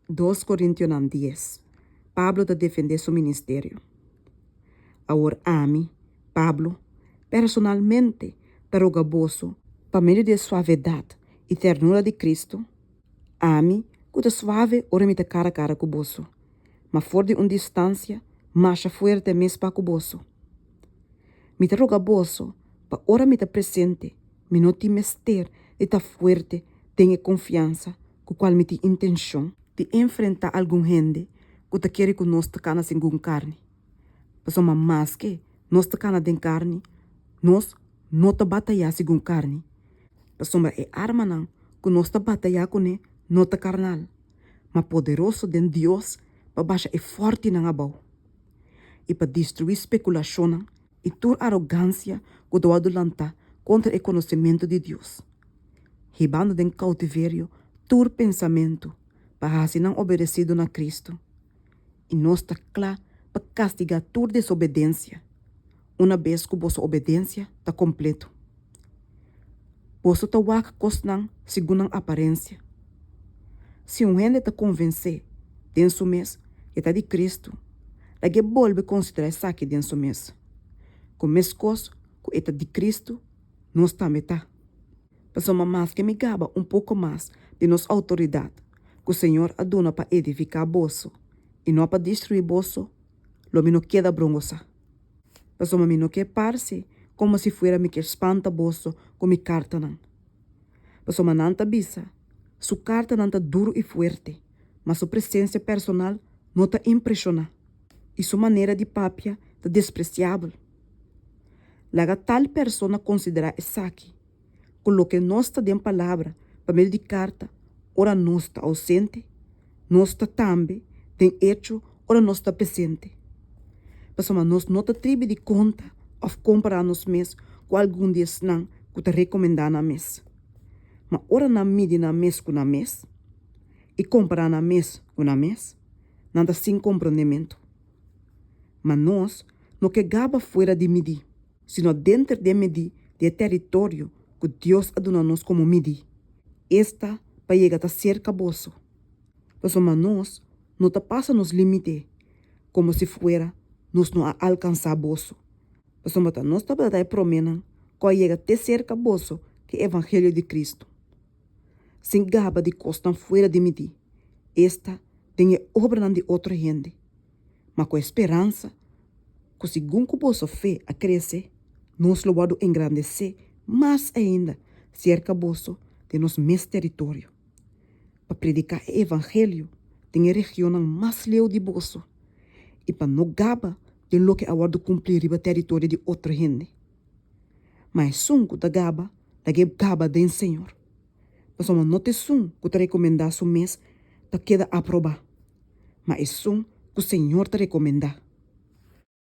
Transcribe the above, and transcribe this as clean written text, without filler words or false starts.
Dos Korintionan dies, Pablo ta defendé su ministerio. Awor ami, Pablo, personalmente ta roga boso pa medio di e suavedat i ternura di Kristu, ami ku ta suave ora mi ta kara kara ku boso, ma for di un distansia masha fuerte mes pa ku boso. Mi ta roga boso pa ora mi ta presente mi no tin mester di ta fuerte den e konfiansa ku kual mi tin intenshon di enfrentá algun hende ku ta kere ku nos ta kana segun karni. Pasobra maske nos ta kana den karni, nos no ta batayá segun karni, pasobra e armanan ku nos ta batayá kuné no ta karnal, ma poderoso den Dios pa basha e fòrtinan abou i pa destruí spekulashonnan i tur arogansia ku ta wòrdu lantá kontra e konosementu di Dios, hibando den koutiverio tur pensamentu pa hasi nan obedesidu na Kristu. I nos ta kla pa kastigá tur desobedensia, una bes ku boso obedensia ta kompleto. Boso ta wak kosnan segun nan aparensia. Si un hende ta konvensé den su mes e ta di Kristu, lag'é bolbe konsiderá esaki den su mes, ku meskos ku e ta di Kristu, nos tambe ta. Pasobra maske mi gaba un poko mas di nos outoridat ku Señor a duna pa edifiká boso i no pa destruí boso, lo mi no keda brongosá. Pasobra mi no ke parse komo si fuera mi kier spanta boso ku mi kartanan. Pasobra nan ta bisa, Su kartanan ta duru i fuerte, ma su presensia personal no ta impreshoná, i su manera di papia ta despresiabel. Laga tal persona konsiderá esaki, ku loke nos ta den palabra pa medio di karta ora nos ta ousente, nos ta tambe den echo ora nos ta presente. Pasobra nos no ta tribi di konta òf kompará nos mes ku algun di esnan ku ta rekomendá nan mes. Ma ora nan midi nan mes ku nan mes i kompará nan mes ku nan mes, nan ta sin komprondementu. Ma nos no ke gaba fuera di midí, sino denter den midí di e teritorio ku Dios a duna nos komo midí, esta pa yega ta serka boso. Pasobra nos no ta pasa nos límite komo si fuera nos no a alkansá boso, pasobra ta nos tabata ta e proménan ku a yega te serka boso ku e evangelio di Kristu, sin gaba di kosnan fuera di midí, esta den e obranan di otro hende, ma ku e speransa ku segun ku boso fe a krese, nos lo wòrdu engrandesé mas ainda serka boso den nos mes teritorio, pa prediká e evangelio den e regionnan mas leu di boso i pa no gaba den loke a wòrdu kumplí riba teritorio di otro hende. Ma esun ku ta gaba, lag'é gaba den Señor, pasobra no ta esun ku ta rekomendá su mes ta keda aprobá, ma esun ku Señor ta rekomendá.